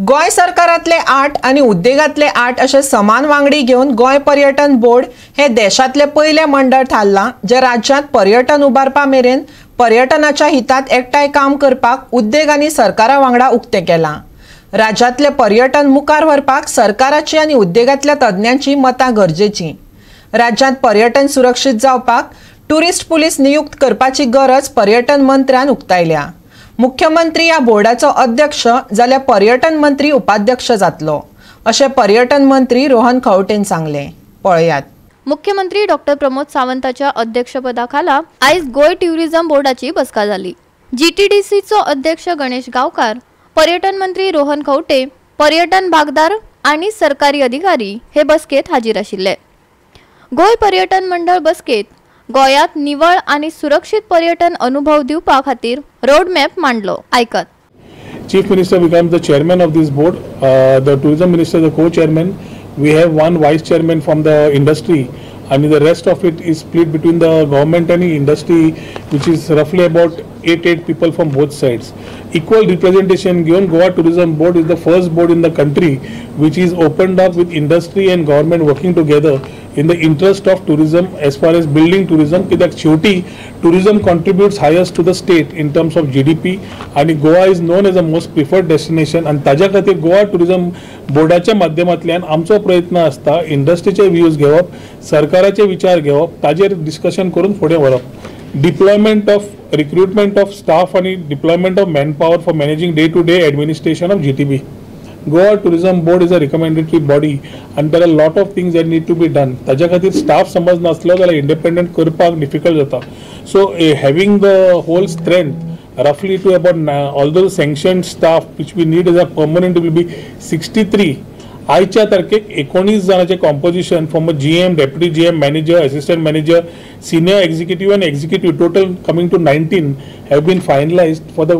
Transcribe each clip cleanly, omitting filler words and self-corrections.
गोंय सरकारांतले 8 आनी उद्देगांतले 8 अशे समान वांगडी घेवन गोंय पर्यटन बोर्ड हे देशांतले पयलें मंडळ थारलां, जे राज्यांत पर्यटन उबारपा मेरेन पर्यटनाच्या हितांत एकठांय काम करपाक उद्देग आनी सरकारा वांगडा उक्तें केलां. राज्यांतलें पर्यटन मुखार व्हरपाक सरकाराची आनी उद्देगांतल्या तज्ञांची मतां गरजेचीं. राज्यांत पर्यटन सुरक्षीत जावपाक टुरिस्ट पुलीस नियुक्त करपाची गरज पर्यटन मंत्र्यान उक्तायल्या. मुख्यमंत्री ह्या बोर्डाचो अध्यक्ष जाल्यार पर्यटन मंत्री उपाध्यक्ष जातलो, अशें पर्यटन मंत्री रोहन खंवटेन सांगलें. पळयात. मुख्यमंत्री डॉक्टर प्रमोद सावंताच्या अध्यक्षपदाखाला आयज गोंय ट्युरिझम बोर्डाची बसका जाली. जीटीडीसीचो अध्यक्ष गणेश गांवकार, पर्यटन मंत्री रोहन खंवटे, पर्यटन भागदार आनी सरकारी अधिकारी हे बसकेत हाजीर आशिल्ले. गोंय पर्यटन मंडळ बसकेत गोंयांत निवळ आनी सुरक्षीत पर्यटन अनुभव दिवपा खातीर रोडमॅप मांडलो. आयकत. Chief Minister becomes the chairman of this board. The tourism minister is the co-chairman. We have one vice chairman from the industry, and the rest of it is split between the government and the industry, which is roughly about 8 people from both sides. Equal representation given. Goa Tourism Board is the first board in the country which is opened up with industry and government working together in the interest of tourism as far as building tourism. कित्याक शेवटी tourism contributes highest to the state in terms of GDP, आणि Goa is known as a most preferred destination. आणि ताज्या खातीर Goa tourism बोर्डाच्या माध्यमांतल्यान आमचो प्रयत्न आसता इंडस्ट्रीचे व्यूज घेवप, सरकाराचे विचार घेवप, ताजेर डिस्कशन करून फुडें व्हरप. Deployment of recruitment of staff आणि deployment of man power for managing day to day administration of GTB. Goa Tourism Board is a recommendatory body and there are lot of things that need to be done. ताज्या खातीर staff समज नासलो जाल्यार independent करपाक difficult जाता. So having the whole strength roughly to about, although sanctioned staff which we need as a permanent will be 63, आयच्या तारखेक 19 जाणांचें composition from a GM, deputy GM, manager, assistant manager, senior executive and executive, total coming to 19 have been finalised for the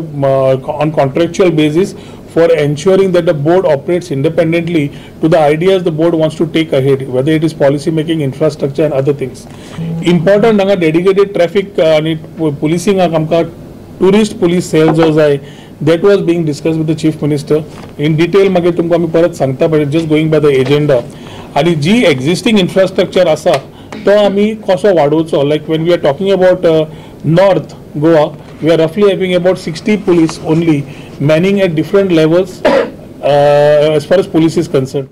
on contractual basis for ensuring that the board operates independently to the ideas the board wants to take ahead, whether it is policy making, infrastructure and other things. Important हांगा dedicated traffic आनी policing आमकां tourist police cell जो जाय, that was being discussed with the Chief Minister. In detail मागीर तुमकां आमी परत सांगता, but just going by the agenda. आनी जी existing infrastructure आसा तो आमी कसो वाडोवचो, like when we are talking about North Goa, we are roughly having about 60 police only manning at different levels as far as police is concerned.